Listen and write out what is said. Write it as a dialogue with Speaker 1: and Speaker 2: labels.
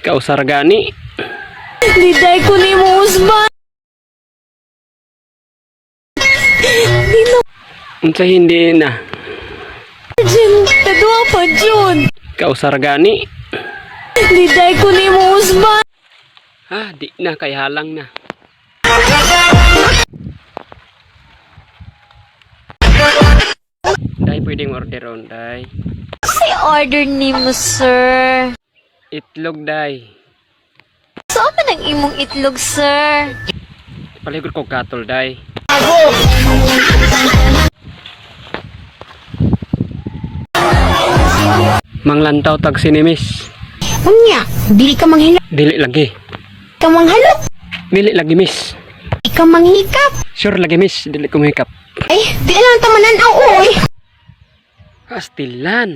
Speaker 1: Kausar gani.
Speaker 2: Liday ko ni mo usban. Di na
Speaker 1: Unsa hindi na?
Speaker 2: Jim, kadua pa jud.
Speaker 1: Kausar gani.
Speaker 2: Liday ko ni mo usban.
Speaker 1: Ha, di na kay halang na. Day, pwedeng orderon, day.
Speaker 2: Si order nimo, sir.
Speaker 1: Itlog, day.
Speaker 2: Saan man ang imong itlog, sir?
Speaker 1: Paligod ko katol, day. Manglantaw tag sinimis.
Speaker 3: Unya, dili ka manghila,
Speaker 1: Dili lagi.
Speaker 3: ka manghalok,
Speaker 1: Dili lagi, miss.
Speaker 3: di ka manghikap.
Speaker 1: Sure lagi, miss. Dili ko mahikap.
Speaker 3: Ay, di na lang tamanan aw oy.
Speaker 1: Astilan.